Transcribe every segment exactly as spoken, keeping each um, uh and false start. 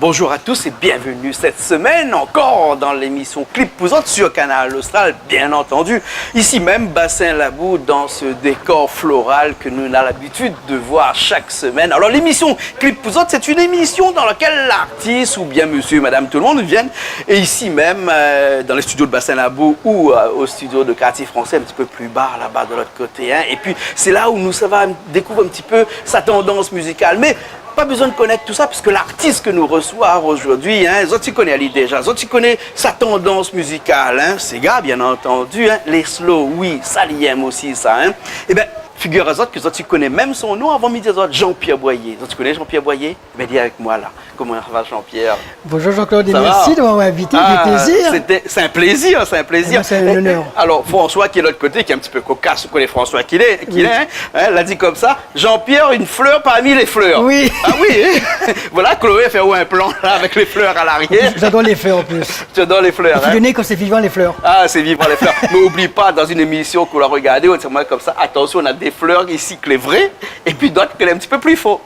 Bonjour à tous et bienvenue cette semaine encore dans l'émission Clip pou zot sur Kanal Austral, bien entendu. Ici même, Bassin Labou, dans ce décor floral que nous avons l'habitude de voir chaque semaine. Alors, l'émission Clip pou zot, c'est une émission dans laquelle l'artiste ou bien monsieur, madame, tout le monde viennent et ici même, euh, dans les studios de Bassin Labou ou, euh, au studio de Quartier Français, un petit peu plus bas, là-bas, de l'autre côté, hein. Et puis, c'est là où nous, ça va découvrir un petit peu sa tendance musicale. Mais pa bezoin de konèt tout sa, puisque l'artiste que nous reçoit aujourd'hui, hein, zot i koné ali déja, zot i koné sa tendance musicale, hein, séga, bien entendu, hein, les slow, oui, sa li èm osi sa, hein. Eh ben, figure à zot que zot i koné même son nom. Avant mi di azot Jean-Pierre Boyer. Zot i koné Jean-Pierre Boyer ? Ben, li lé avèk moin la. Comment ça va, Jean-Pierre ? Bonjour Jean-Claude, et merci de m'avoir invité, avec plaisir. Ah, c'était, c'est un plaisir, c'est un plaisir. Eh ben, c'est un honneur. Et, et alors, François, qui est de l'autre côté, qui est un petit peu cocasse, vous connaissez François qu'il est, qu'il est, hein, hein, l'a dit comme ça, Jean-Pierre, une fleur parmi les fleurs. Oui. Ah oui, hein. Voilà, Chloé a fait un plan là avec les fleurs à l'arrière. J'adore les fleurs en plus. Tu adores les fleurs, hein ? Et puis, le nez, quand c'est vivant, les fleurs. Ah, c'est vivant, les fleurs. Mais oublie pas, dans une émission qu'on a regardée, on dit, moi, comme ça, attention, on a des fleurs ici que les vraies, et puis d'autres que les un petit peu plus faux.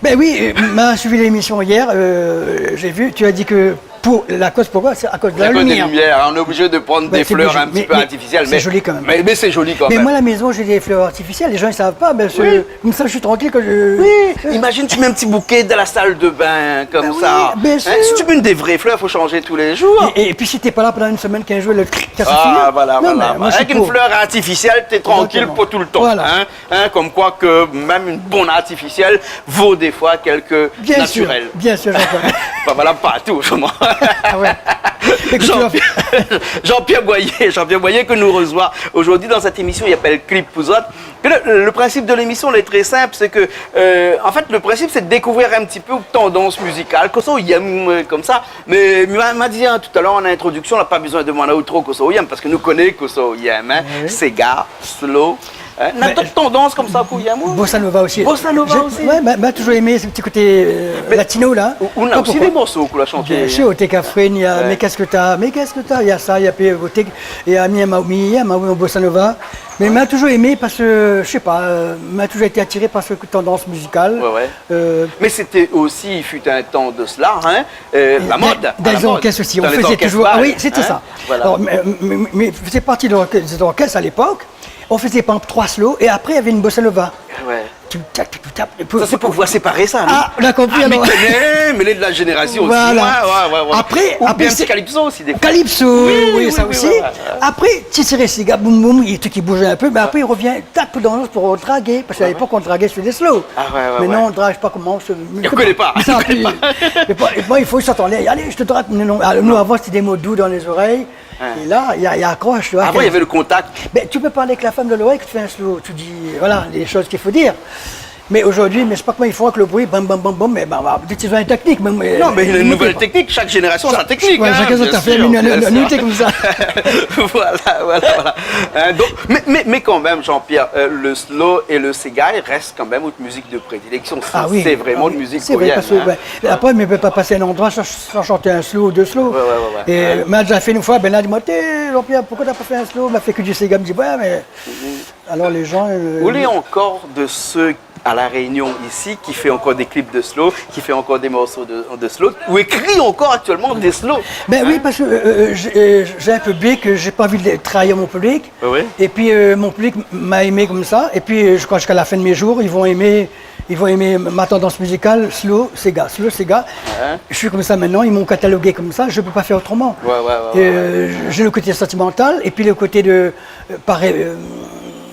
Ben oui, euh, ma suivi l'émission hier, euh, j'ai vu, tu as dit que pour, la cause pourquoi, c'est à cause de la lumière. C'est à cause des lumières, hein, on est obligé de prendre des fleurs un petit peu artificielles, mais c'est joli quand même. Mais, mais c'est joli quand même. Mais moi, à la maison, j'ai des fleurs artificielles, les gens ne savent pas, mais c'est, comme ça, je suis tranquille quand je... Oui, imagine, tu mets un petit bouquet dans la salle de bain, comme ça. Ben oui, bien sûr. Hein, si tu mets des vraies fleurs, faut changer tous les jours. Et, et puis, si t'es pas là pendant une semaine, quinze jours, le cric, ça suffit. Ah, voilà, voilà. Non, mais moi, je suis pour. Avec une fleur artificielle, t'es tranquille pour tout le temps, hein. Exactement. Voilà. Hein, comme quoi que même une bonne artificielle vaut des fois quelques naturelles. Bien sûr, bien sûr, Jean-Claude. Pas valable partout, autrement. Ah ouais. Jean-Pierre, Jean-Pierre Boyer, Jean-Pierre Boyer que nous reçoit aujourd'hui dans cette émission, i apèl Clip pou zot. Que le, le principe de l'émission, il est très simple, c'est que, euh, en fait, le principe, c'est de découvrir un petit peu la tendance musicale, kosa ou yèm, euh, comme ça. Mais, ma, ma di, hein, tout à l'heure, en introduction, la pa bezoin demann aou tro kosa ou yèm, parce que nou koné kosa ou yèm, hein. Oui. Séga, slow, hein. Na dot tandans konmsa ke ou yèm, ou ? Bossa nova osi. Bossa nova osi. Ouais, ma, ma toujour èmé se ti koté, euh, latino la. Ou, ou na osi dé morso ke ou la shanté. Bien sûr, Oté Kafrine, néna Mais qu'est-ce que t'as, Mais qu'est-ce que t'as, néna sa, néna pi, euh, Oté, néna Mia Maomi, néna Maomi an bossa nova. Mais ma toujour èmé parske, je sais pas, euh, ma toujour été attiré par cette tendance musicale. Ouais, ouais. Euh, Mais c'était aussi, il fut un temps de cela, hein, euh, la mode, à la mode. Dans les orchestres aussi, on faisait toujours, ah oui, c'était ça. Voilà. Alors, mais, mais, mais faisait partie de l'orchestre, des orchestres à l'époque. On faisait, par exemple, trois slow et après, il y avait une bossa nova. Ouais. Tout tap, tout tap, et puis... Ça, c'est pour pouvoir séparer ça, non ? Ah, on a compris, alors. Ah, mais, mais les de la génération aussi. Voilà. Ouais, ouais, ouais, ouais. Ou bien un petit calypso aussi, des fois. Calypso, oui, ça aussi. Oui, oui, oui, ouais, ouais. Après, ti séré séga, boum, boum, il y a tout qui bouge un peu, mais après, il revient, tac, dans l'autre pour draguer, parce qu'à l'époque, on draguait sur des slow. Ah ouais, ouais, ouais. Maintenant, on drague, je sais pas comment, on se... On connaît pas. On connaît pas. Et puis, et puis, il faut s'attendre. Allez, allez, je te drague. Non, non. Ah, nous, avant, c'était des mots doux dans les oreilles. Hein. Et là, il y a, il y a accroche, tu vois. Avant, il y avait le contact. Ben, tu peux parler avec la femme de l'oreille, que tu fais un slow, tu dis, voilà, les choses qu'il faut dire. Mais aujourd'hui, mais je sais pas comment ils font avec le bruit, bam, bam, bam, bam, mais bah, bah, peut-être ils ont une technique, mais, mais... Non, mais il y a une nouvelle technique, chaque génération a sa technique, hein, bien sûr, bien sûr. Ouais, chacun sa technique, mais nous, nous, nous, c'est comme ça. Voilà, voilà, voilà. Hein, donc, mais, mais, mais quand même, Jean-Pierre, euh, le slow et le séga, ils restent quand même votre musique de prédilection. Ah oui, c'est vraiment une musique que j'aime, hein. C'est vrai, parce que, ouais. Après, mi pé pa pasé in landroi san, san shanté in slow ou dé slow. Ouais, ouais, ouais, ouais. É ma la déza fé in foi, bin la di amoin, « Té, Jean-Pierre, poukosa ou la pa fé in slow ? » Ma fé ke du séga. Mi di, « Ouais, mé... » Alors les gens, euh... Ou lé ankor de ceux à La Réunion, ici, qui fait encore des clips de slow, qui fait encore des morceaux de, de slow, ou écrit encore actuellement des slow, hein ? Ben oui, parce que, euh, euh, j'ai, euh, j'ai un public, euh, j'ai pas envie de trahir mon public. Oui, oui. Et puis, euh, mon public m'a aimé comme ça. Et puis, euh, je crois jusqu'à la fin de mes jours, ils vont aimer, ils vont aimer ma tendance musicale, slow, séga, slow, séga. Ouais. Je suis comme ça maintenant, ils m'ont catalogué comme ça, je peux pas faire autrement. Ouais, ouais, ouais, ouais, ouais. Et, euh, j'ai le côté sentimental et puis le côté de, euh, pareil, euh,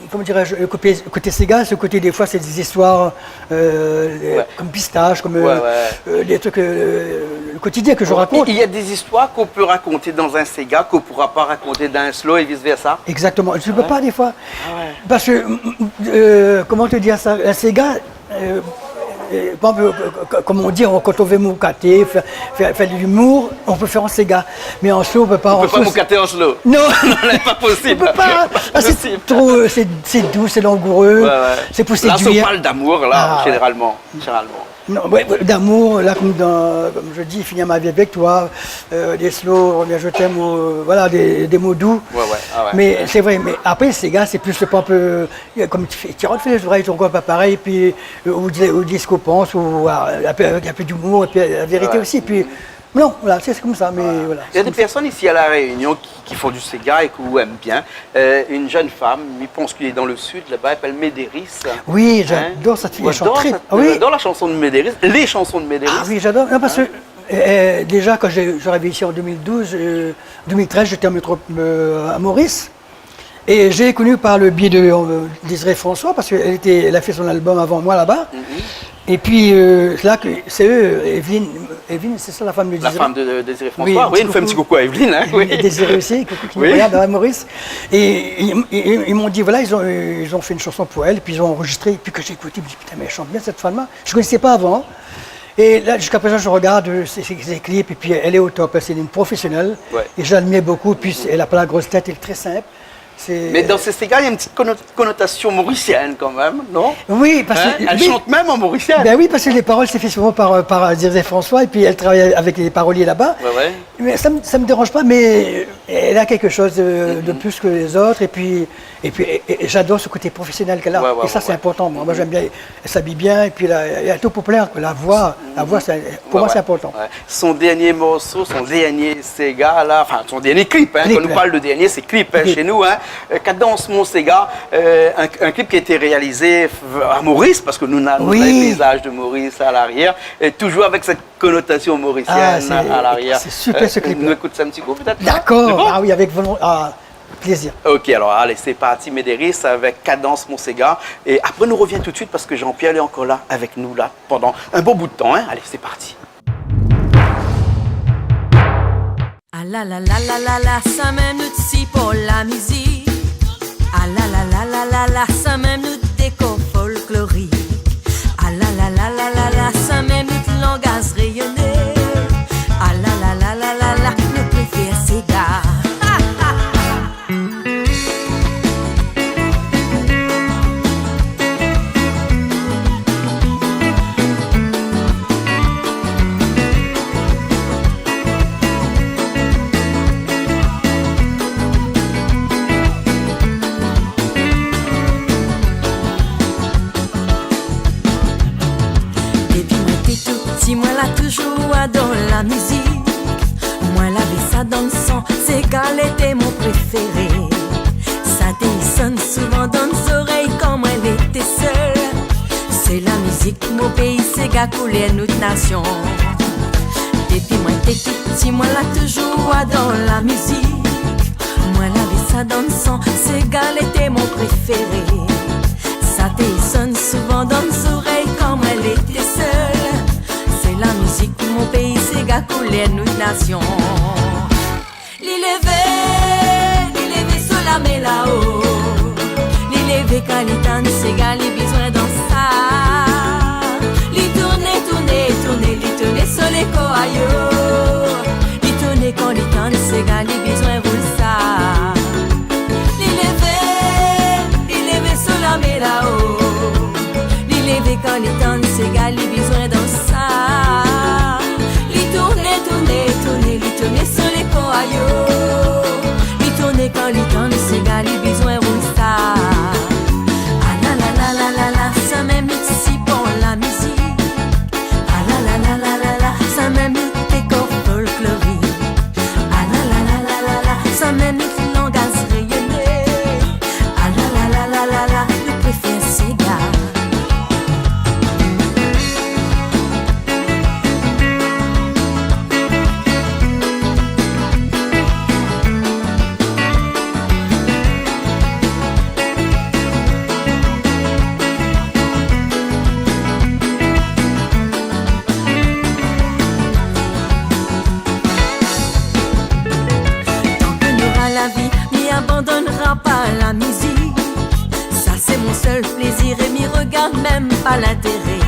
comment dirais-je, le côté, côté séga, ce côté, des fois, c'est des histoires, euh, comme pistache, comme, euh, euh, des trucs, euh, le quotidien que je raconte. Ouais, ouais. Il y a des histoires qu'on peut raconter dans un séga qu'on pourra pas raconter dans un slow et vice-versa. Exactement. Tu peux pas, des fois. Ah ouais. Parce que, euh, comment te dire ça, un séga, euh, euh, par exemple, euh, co-, comme on dit, on, quand on veut moucater, faire, faire, faire de l'humour, on peut faire en séga. Mais en slow, on peut pas. On peut pas moucater en slow. Non. Non, là, pas possible. On peut pas. Pas possible. Ah, c'est trop, euh, c'est, c'est doux, c'est langoureux. Ouais, ouais. C'est pour séduire. Là, on parle d'amour, là, généralement. Ah, ouais. Généralement. Non, ouais, ouais, d'amour, là, comme dans, comme je dis, Finir ma vie avec toi, euh, des slow, Reviens, je t'aime, ou, euh, voilà, des, des mots doux. Ouais, ouais, ah ouais, ouais. Mais c'est vrai, mais après, séga, c'est plus le pop, euh, comme tu fais, tu refais le vrai, ton corps pas pareil, puis, euh, ou di-, ou disco punk, ou, euh, un peu, avec un peu d'humour, et puis la vérité aussi, puis, non, voilà, c'est, c'est comme ça, mais voilà. Il y a des personnes ici à La Réunion qui, qui font du séga et qu'on aime bien. Euh, une jeune femme, mi pans k'lé dan le sud, laba, i apèl Médérice. Oui, j'adore cette fille, elle chante très, ah oui. J'adore la chanson de Médérice, les chansons de Médérice. Ah oui, j'adore. Non, parce que, euh, déjà, quand j'ai, je suis arrivé ici en deux mille douze, euh, deux mille treize, j'étais en métro-, euh, à Maurice. Et j'ai connu par le biais de, euh, Désirée François, parce qu'elle était, elle a fait son album avant moi là-bas. Mhm. Et puis, euh, c'est là que c'est eux, Evelyne, Evelyne, c'est ça la femme de Désirée ? La femme de, de Désirée François. Oui, un petit coucou. Oui, on fait un petit coucou à Evelyne, hein, oui. Et Désirée aussi, coucou, qui nous regarde, hein, Maurice. Et ils, ils, ils m'ont dit, voilà, ils ont, ils ont fait une chanson pour elle, puis ils ont enregistré, et puis que j'ai écouté, je me dis, putain, mais elle chante bien cette femme-là. Je connaissais pas avant. Et là, jusqu'à présent, je regarde, euh, ses, ses, ses clips, et puis elle est au top, hein, c'est une professionnelle. Ouais. Et je l'admire beaucoup, puis elle a pas la grosse tête, elle est très simple. C'est... Mais dans ces ségas, il y a une petite conno-, connotation mauricienne quand même, non ? Oui, parce que, hein, elle chante même en mauricien. Ben oui, parce que les paroles, c'est fait souvent par, euh, par, euh, Désirée François, et puis elle travaille avec les paroliers là-bas. Ouais, ouais. Mais ça me, ça me dérange pas, mais, euh, elle a quelque chose de, de plus que les autres, et puis, et puis, et, et j'adore ce côté professionnel qu'elle a. Ouais, ouais, ouais. Et ça, c'est important. Moi, moi, j'aime bien, elle s'habille bien, et puis elle a, elle a tout pour plaire, quoi. La voix, la voix, c'est, pour moi, c'est important. Ouais, ouais. Son dernier morceau, son dernier séga, là, enfin, son dernier clip, hein, quand on nous parle de dernier, c'est clip, hein, chez nous, hein. Euh, Cadence mon séga, euh, un, un clip qui a été réalisé f-, à Maurice, parce que nous, on a, on a les paysages de Maurice à l'arrière, et toujours avec cette connotation mauricienne à l'arrière. Ah, c'est, c'est super, ce clip-là. Euh, nou ékout sa in ti kou, pétèt, non ? D'accord. C'est bon ? Ah oui, avec volon-, ah, plaisir. Ok, alors, allez, c'est parti, Médérice avec Cadence mon séga. Et après, nou revien tout de suite parce que Jean-Pierre est encore là, avec nous, là, pendant un bon bout de temps, hein. Allez, c'est parti. A la la la la la la, sa mèm nou ti pou la mizik. A la la la la la la, sa mèm nou dékor folklorik. A la la la la la la, sa mèm nou langaz rényoné. A la la la la la la, nou préfèr séga. Dépi moin té tou pti, moin la toujour ador la mizik. Moin lavé sa dan le san, séga lété mon préféré. Sa té i sonn souvan dan zorèy kan moin lété sèl. Sé la mizik mon péi, séga koulèr nout nasion. Dépi moin té tou pti, moin la toujour ador la mizik. Moin lavé sa dan le san, séga lété mon préféré. Sa té i sonn souvan dan zorèy kan moin lété sèl. Sé la mizik mon péi, séga koulèr nout nasion. Li lévé, li lévé so la mèr lao. Li lévé kan li tann séga, li bézoin dans sa. Li tourné, tourné, tourné, li tourné so lé kor ayo. Li tourné kan li tann séga, li bézoin roul sa. Li lévé, li lévé so la mèr lao. Li lévé kan li tann séga, li bézoin dans sa. Li tourné, tourné, tourné, li tourné so lé kor ayo. Li tourné kan li tann séga, li bézoin roul sa. A la la la la la la, sa mèm nou ti pou la mizik. A la la la la la la, sa mèm nou dékor folklorik. A la la la la la la, sa mèm nou langaz rényoné. A la la la la la la, nou préfèr séga. Tan ke nora la vi, mi abandonnra pa la mizik. Sa sé mon sèl plézir é mi rogard mèm pa lintéré.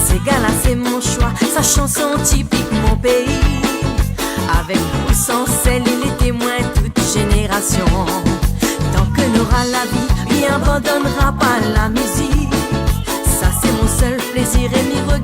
Séga la sé mon shoi, sa shanson tipik mon péi. Avèk ou san sèl, li lé témoin tout jénérasion. Tan ke nora la vi, mi abandonnra pa la mizik. Sa sé mon sèl plézir é mi rogard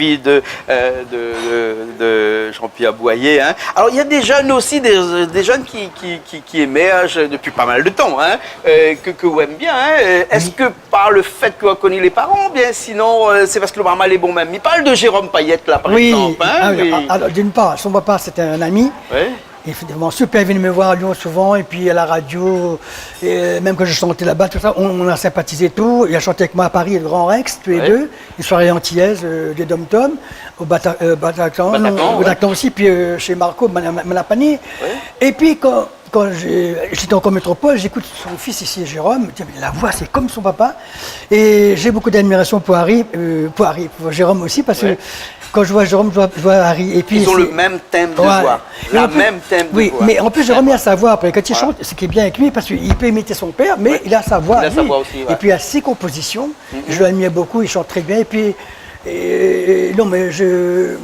vie de, euh, de, de, de Jean-Pierre Boyer, hein. Alors, il y a des jeunes aussi, des, des jeunes qui, qui, qui, qui émergent depuis pas mal de temps, hein, euh, que, que vous aimez bien, hein. Euh, est-ce que par le fait que vous connaissez les parents, bien sinon, euh, c'est parce que le maman est bon même. Il parle de Jérôme Payet, là, par exemple, hein, ah oui, mais ah, alors, d'une part, son papa, c'était un ami. Ouais. Il est vraiment super venu me voir à Lyon souvent, et puis à la radio, et même quand je chantais là-bas, tout ça, on, on a sympathisé et tout. Il a chanté avec moi à Paris, le Grand Rex, tous les deux, les soirées antillaises, euh, des Dom Tom, au Bata-, euh, Bataclan, Bataclan, non, au Bataclan aussi, puis, euh, chez Marco, Mana-, Mana-, Manapany. Ouais. Et puis, quand, Quand je, j'étais encore en métropole, j'écoute son fils ici, Jérôme, je dis, mais la voix, c'est comme son papa. Et j'ai beaucoup d'admiration pour Harry, euh, pour Harry, pour Jérôme aussi, parce que quand je vois Jérôme, je vois, je vois Harry. Et puis, ils ont le même timbre de voix. La même timbre de voix. Oui, mais en plus, Jérôme, il a sa voix après. Quand il chante, ce qui est bien avec lui, parce qu'il peut imiter son père, mais il a sa voix, lui. Et puis, il a ses compositions. Je l'admire beaucoup, il chante très bien. Et puis, euh, non, mais je,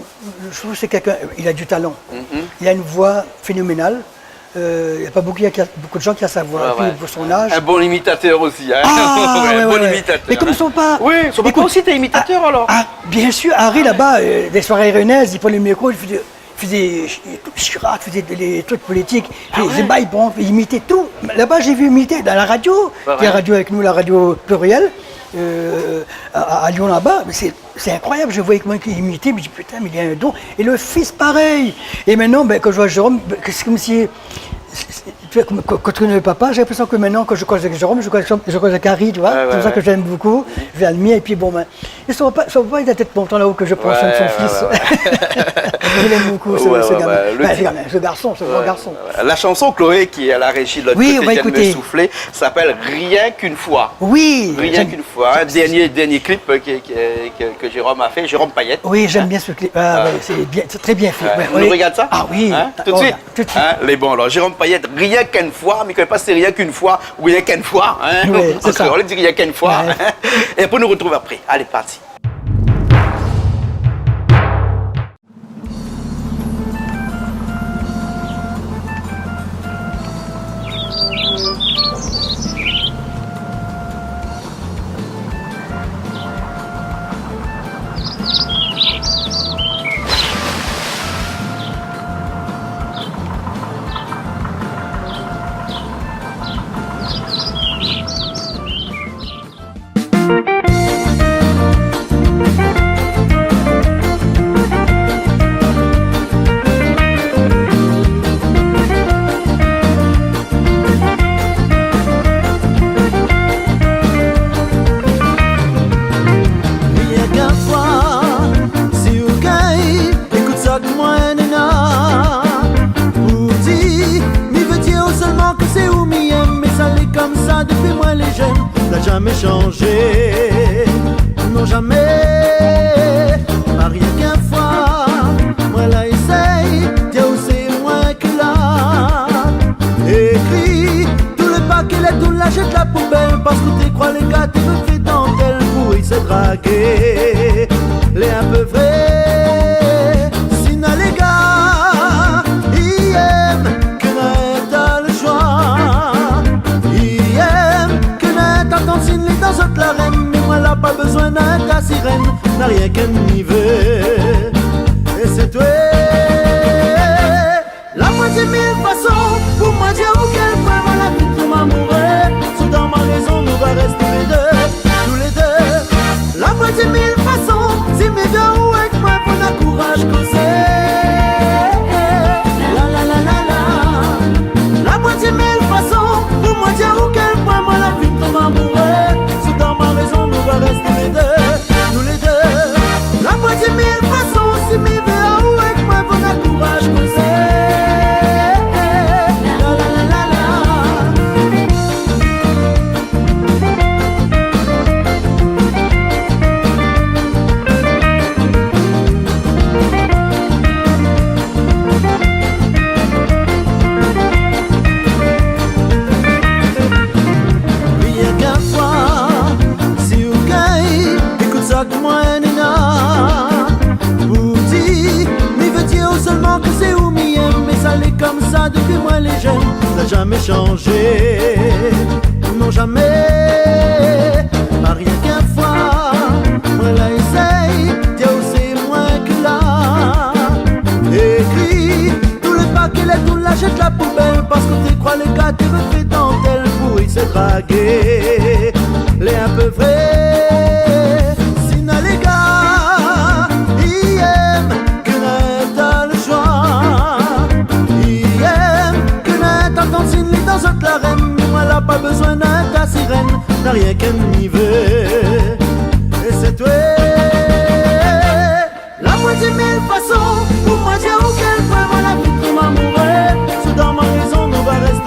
je trouve que c'est quelqu'un, il a du talent. Il a une voix phénoménale. Euh, il y a pas beaucoup, il y a beaucoup de gens qui a sa voix. Et puis, pour son âge. Un bon imitateur aussi, hein. Ah, ouais, ouais, bon imitateur, hein. Mais comme son papa. Oui, son papa aussi était imitateur, alors. Ah, bien sûr, Harry, là-bas, euh, des soirées rennaises, il prenait le micro, il faisait, faisait Chirac, faisait des, les trucs politiques. Il faisait, bah, il imitait tout. Là-bas, j'ai vu imiter dans la radio, qui est la radio avec nous, la radio Pluriel, euh, à, à Lyon là-bas. Mais c'est C'est incroyable, je voyais comment il imitait, je me dis, putain, mais il a un don. Et le fils, pareil. Et maintenant, ben, quand je vois Jérôme, ben, c'est comme si, c'est, c'est, tu vois, comme, quand, quand tu connais le papa, j'ai l'impression que maintenant, quand je cause avec Jérôme, je cause, je cause avec Harry, tu vois. Ouais, ouais, ouais. C'est pour ça que j'aime beaucoup, je l'admire, et puis bon, ben, et son papa, son papa, il a peut-être longtemps là-haut que je prends soin de son fils. Ouais, ouais, ouais. Je l'aime beaucoup, ce, ce gamin. Enfin, ce gamin, ce garçon, ce grand garçon. Ouais, ouais, ouais. La chanson, Chloé, qui est à la régie de l'autre côté, qui vient de me souffler, s'appelle Rien qu'une fois. Oui, j'aime. Fois, hein, dernier, dernier clip, euh, que, que, que, que Jérôme a fait, Jérôme Payet. Oui, j'aime bien ce clip. Ah, ouais, c'est bien, c'est très bien fait. Ouais, on regarde ça ? Ah oui. Hein ? Tout de suite. Tout de suite. Hein ? Les bons, alors, Jérôme Payet, Rien qu'une fois, mais mi koné pa si sé rien qu'une fois ou rien qu'une fois, hein ? Ouais, c'est ça. On dit rien qu'une fois, hein ? Et après, nou retrouv apré. Allez, parti. Rienk in fwa, si ou gingn, ékout sak moin néna pou di. Mi vé dir aou sèlman ke sé ou mi èm, é sa lé konmsa dépi moin lé jenn. La jamé shanjé, non jamé. Pa rienk in fwa, moin la éséy, di aou sé moin ki la ékri tout lé pa ki lèt ou la jèt la poubèl, parske ou té kroi lé gars té vé fé dantèl pou éséy dragé. Lé in pé vré, si na lé gars i èm ke néna ta lé joi, i èm ke néna ta tantine, lé dan zot larèm, mé moin la pa bezoin néna ta sirèn, na rienk in mi vé, é sé toué. La moitié mil fason pou moin di aou kèl poin moin la vin tonm amouré. Si ou dan ma rézon, nou va rèsté lé dé, tou lé dé. La moitié mil fason, si mi vé aou èk moin, pou na kouraj kozé. La, la, la, la, la. La moitié mil fason pou moin di aou kèl poin moin la vin tonm amouré. Si ou dan ma rézon, nou va rèsté lé dé, tou lé dé. La moitié mil fason, si mi vé aou èk moin, pou na kouraj kozé. La, la, la, la, la. Rienk in fwa, si ou gingn, ékout sak moin néna pou di. Mi vé dir aou sèlman ke sé ou mi èm, é sa lé konmsa dépi moin lé jenn. La jamé shanjé, non jamé. Pa rienk in fwa, moin la éséy, di aou sé moin ki la ékri tout lé pa ki lèt ou la jèt la poubèl, parske ou té kroi lé gars té vé fé dantèl pou éséy dragé. Lé in pé vré, si na lé gars i èm ke néna ta lé joi, i èm ke néna ta tantine, lé dan zot larèm, mé moin la pa bezoin néna ta sirèn, na rienk in mi vé, é sé toué. La moitié mil fason pou moin di aou kèl poin moin la vin tonm amouré. Si ou dan ma rézon, nou va rèsté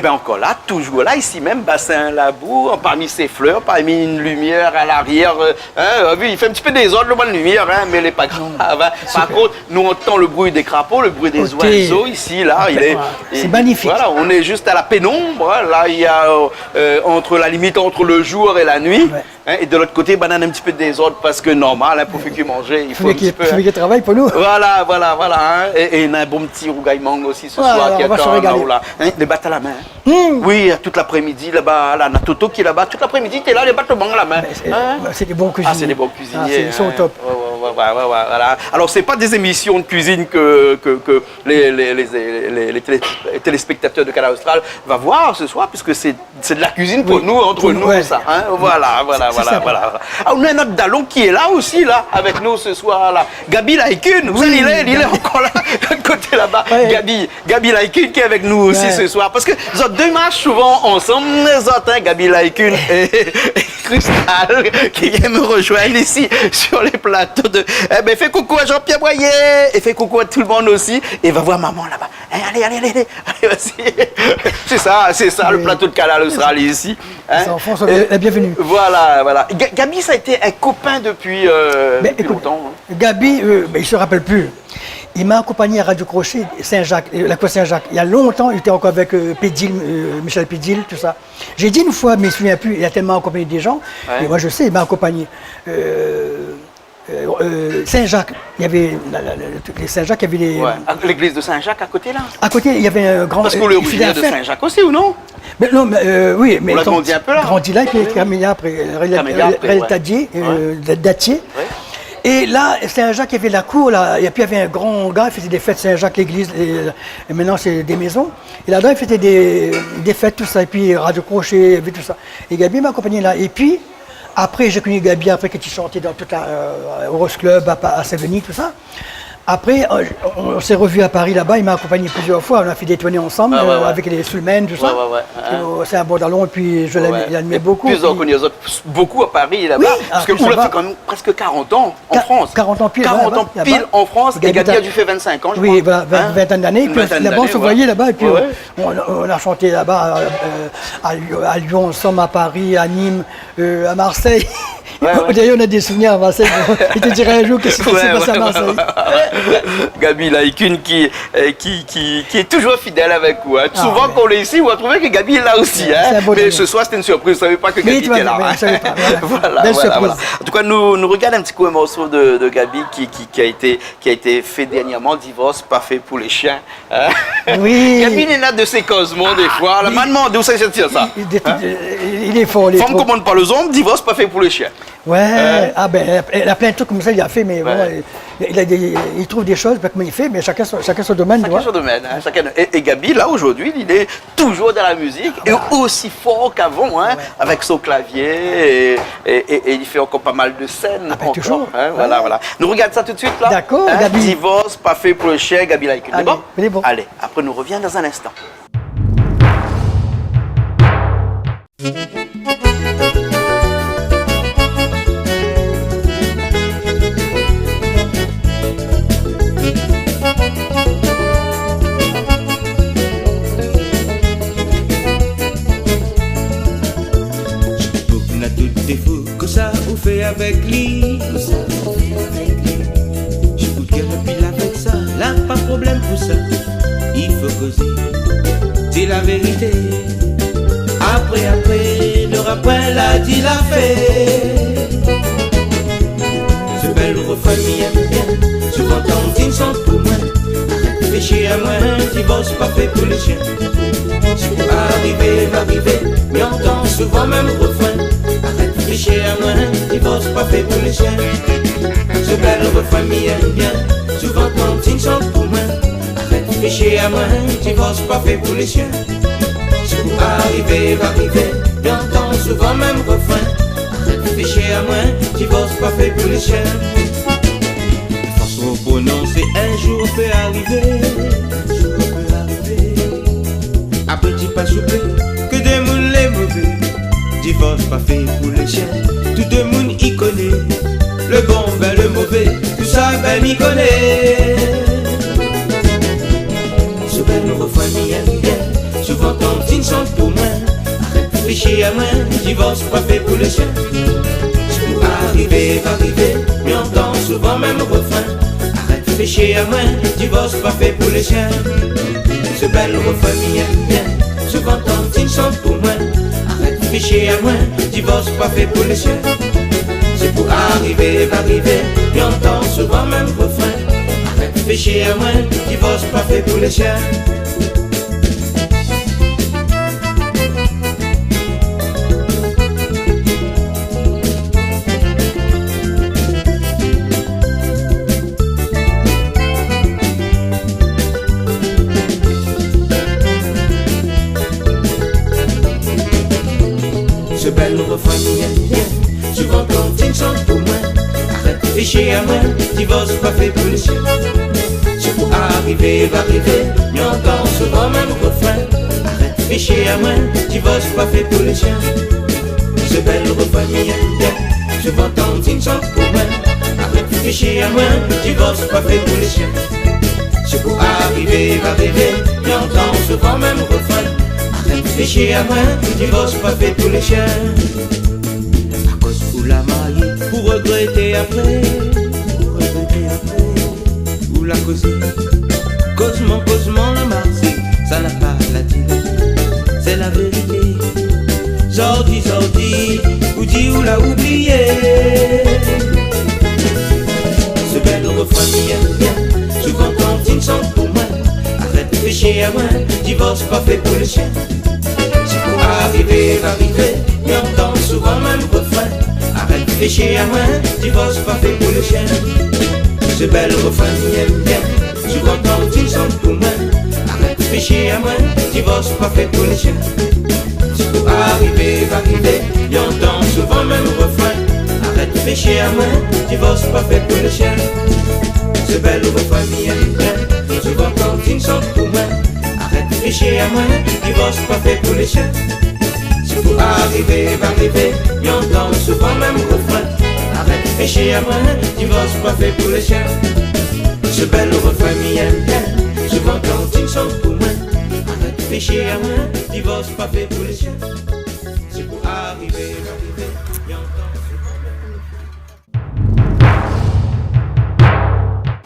Bin, ankor la, toujour la, isi mèm, Basin Labou, parmi sé flèr, parmi in limièr a larièr, euh, hein, euh, oui, i fé in ti pé dézord, lo bann limièr, hein, mé lé pa grav, hein. Par kont, nou antann lo bri dé krapo, lo bri dé zoizo isi, la, lé, voilà, nou lé zis a la pénonb, hein. La, néna, euh, euh, ant la limit ant lo zour é la nuit. Hein, é de lot koté, banna néna in ti pé dézord parske normal, hein, pou fé kui manzé, i fo in ti pé, fo fé travay pou nou. Voilà, voilà, voilà, hein. É, é néna in bon ti rougay mang osi se soir ki atann anou la, hein. Lé bat a la min, hein. Oui, tout laprémidi laba, la, néna Toto ki lé laba, tout laprémidi té la, lé bat lo mang a la min. Mé sé, sé dé bon kuizinié. Ah, sé dé bon kuizinié, hein. Ils sont au top. Ouais, ouais, ouais, voilà. Alors, c'est pas des émissions de cuisine que, que, que les, les, les, les, les télé-, téléspectateurs de Kanal Austral va voir ce soir, puisque c'est C'est de la cuisine pour nous, entre nous, ça, hein. Voilà, voilà, voilà. Ah, nou néna nout dalon ki lé la osi, la, avèk nou se soir, la. Gaby Laikun, ou sa, li lé, li lé ankor la, de lot koté laba. Gaby, Gaby Laikun ki lé avèk nou osi se soir. Parske zot dé i marsh souvan ansanm, zot, hein, Gaby Laikun é, é Cristal, ki vien me rejoindre ici, sur les plateaux de, eh ben, fé koukou a Jean-Pierre Boyer, é fé koukou a tout le monde aussi, é va voir maman laba. Hein, allez, allez, allez, allez, allez, vas-y. C'est ça, c'est ça, le plateau de Kanal Austral ici. Hein ? Les enfants sont les bienvenus. Voilà, voilà. Ga-, Gaby, ça a été un copain depuis, euh, depuis longtemps, hein. Gaby, euh, ben, il se rappelle plus. Il m'a accompagné à Radio Crochet, Saint-Jacques, euh, la cour Saint-Jacques. Il y a longtemps, il était encore avec, euh, Pédil, euh, Michel Pédil, tout ça. J'ai dit une fois, mais je me souviens plus, il a tellement accompagné des gens. Ouais. Et moi, je sais, il m'a accompagné. Euh, Euh, euh, Saint-Jacques, il y avait la, la, la, le truc, les Saint-Jacques, il y avait les... Ouais. Ah, l'église de Saint-Jacques à côté, là ? À côté, il y avait un grand, euh, il faisait la fête. Parce que vous êtes originaire de Saint-Jacques aussi, ou non ? Mais non, mais, euh, oui, mais... Vous avez grandi un peu là ? Grandi là, et puis Camélia après, euh, Rel-, Rel-, Tadier, euh, Datier. Ouais. Et là, Saint-Jacques, il y avait la cour, là, et puis il y avait un grand hangar, il faisait des fêtes Saint-Jacques, l'église, et, et maintenant c'est des maisons. Et là-dedans, il faisait des, des fêtes, tout ça, et puis Radio Crochet, et puis tout ça. Et Gaby m'a accompagné là. Et puis, Après, j'ai connu Gaby, après, que tu chantais dans toute la, euh, au Rose Club, à Pa-, à Saint-Denis, tout ça. Après, euh, on, on s'est revus à Paris, là-bas. Il m'a accompagné plusieurs fois. On a fait des tournées ensemble, euh, avec les Soulmen, tout ça. Ouais, ouais, ouais. Et, euh, c'est un bon dalon, et puis je l'aimais, je l'aimais beaucoup. Et puis, on connaît beaucoup à Paris, là-bas. Oui, parce que vous l'avez fait quand même presque quarante ans en France. Quarante ans pile, là-bas. Quarante ans pile en France, et Gaby a dû faire vingt-cinq ans, je crois. Oui, voilà, vingt, vingtaine d'années. Une vingtaine d'années, ouais. Puis là-bas, on se voyait là-bas, et puis, euh, on, on a chanté là-bas, euh, à Lyon, à Lyon ensemble, à Paris, à Nîmes. Euh, à Marseille. Ouais, ouais. D'ailleurs, on a des souvenirs à Marseille. Bon, je te dirai un jour qu'est-ce qui s'est passé à Marseille. Ouais, ouais, ouais, ouais. Gaby Laikun qui, euh, qui, qui, qui est toujours fidèle avec vous, hein. Ah, ouais. Souvent qu'on est ici, on va trouver que Gaby est là aussi, hein. C'est un beau délire. Mais ce soir, c'était une surprise. On savait pas que Gaby était là, hein. Mais tu vois, mais je savais pas, voilà. Voilà, voilà, voilà. Belle surprise. En tout cas, nou, nou rogard in ti kou in morso de, de Gaby qui, qui, qui a été, qui a été fait dernièrement, Divorce pa fé pou lé shien. Hein ? Oui. Gaby néna de sé kozman, défoi. La, ma demandé ousa i sort sa. Hein ? Il, il, il est fort, il est fort. Femme commande pas les hommes, divorce pas fait pour les chiens. Ouais, ah ben, il a plein de trucs comme ça, il a fait, mais bon, il, il a des, il trouve des choses, ben, comment il fait, mais chacun son, chacun son domaine, tu vois. Chacun son domaine, hein, chacun. Et, et Gaby, là, aujourd'hui, il est toujours dans la musique, et aussi fort qu'avant, hein, avec son clavier, et, et, et, et il fait encore pas mal de scènes, ah ben, encore, toujours, hein, ouais. Voilà, voilà. Nou rogard sa tout de suite, là. D'accord, hein, Gaby. Divorce pa fé pou lé shien, Gaby Laikun. Allez, bon. Allez, après, nou revien dans un instant. Boug na tout défo, kosa ou fé avèk li ? Kosa ou fé avèk li ? Si ou gingn anpil avèk sa, la pa problèm pou sa. I fo kozé, di la vérité. Apré, apré, nora poin la di la fé. Sé bèl refrin mi èm bien. Souvan tann in shant pou moin. Arèt fé shié amoin, divors pa fé pou lé shien. Si pou arivé, va arivé, mi antann souvan mèm refrin. Arèt fé shié amoin, divors pa fé pou lé shien. Sé bèl refrin mi èm bien. Souvan tann in shant pou moin. Arèt fé shié amoin, divors pa fé pou lé shien. Si pou arivé, va arivé, mi antann souvan mèm refrin. Arèt fé shié amoin, divors pa fé pou lé shien. Fason prononsé in zour pé arivé. Apré di pa souplé, ke demoun lé mové. Divors pa fé pou lé shien, tout demoun i koné. Le bon, ben le mové, tousa ben mi koné. Sé bèl refrin mi èm bien. Souvan Kan ou vien shant pou moin, arèt réfléshi amoin, divors pa fé pou lé shien. Sak pou arivé va arivé, mi antan souvan mèm refrin. Arèt réfléshi amoin, divors pa fé pou lé shien. Se bèl refrin mi èm bien, souvan kan ou vien shant pou moin, arèt réfléshi amoin, divors pa fé pou lé shien. Sak pou arivé va arivé, mi antan souvan mèm refrin. Arèt réfléshi amoin, divors pa fé pou lé shien. Se bèl refrin mi èm bien, souvan kan ou vien shant pou moin, arèt réfléshi amoin, divors pa fé pou lé shien. Sak pou arivé va arivé, mi antan souvan mèm refrin. Arèt réfléshi amoin, divors pa fé pou lé shien. Se bèl refrin mi èm bien, souvan kan ou vien shant pou moin, arèt réfléshi amoin, divors pa fé pou lé shien. Sak pou arivé va arivé, mi antan souvan mèm refrin. Arèt réfléshi amoin, divors pa fé pou lé shien. Akoz ou la marié pou regrété apré, pou regrété apré. Ou la kozé, kozman, kozman la marsé, sa la pa la di, sé la vérité. Zordi, zordi, ou di ou la oublié. Se bèl refrin mi èm bien, souvan kan ou vien shant pou moin, arèt réfléshi amoin, divors pa fé pou lé shien. Sak pou arivé va arivé, mi antan souvan mèm refrin. Arèt réfléshi amoin, divors pa fé pou lé shien. Se bèl refrin mi èm bien, souvan kan ou vien shant pou moin, arèt réfléshi amoin, divors pa fé pou lé shien. Sak pou arivé va arivé, mi antan souvan mèm refrin. Arèt réfléshi amoin, divors pa fé pou lé shien. Se bèl refrin mi èm bien, souvan kan ou vien shant pou moin, arèt réfléshi amoin, divors pa fé pou lé shien. Sak pou arivé va arivé, mi antan souvan mèm refrin. Arèt réfléshi amoin, divors pa fé pou lé shien. Se bèl refrin mi èm bien, souvan kan ou vien shant pou moin, arèt réfléshi amoin, divors pa fé pou lé shien. Sak pou arivé va arivé, mi antan souvan mèm refrin.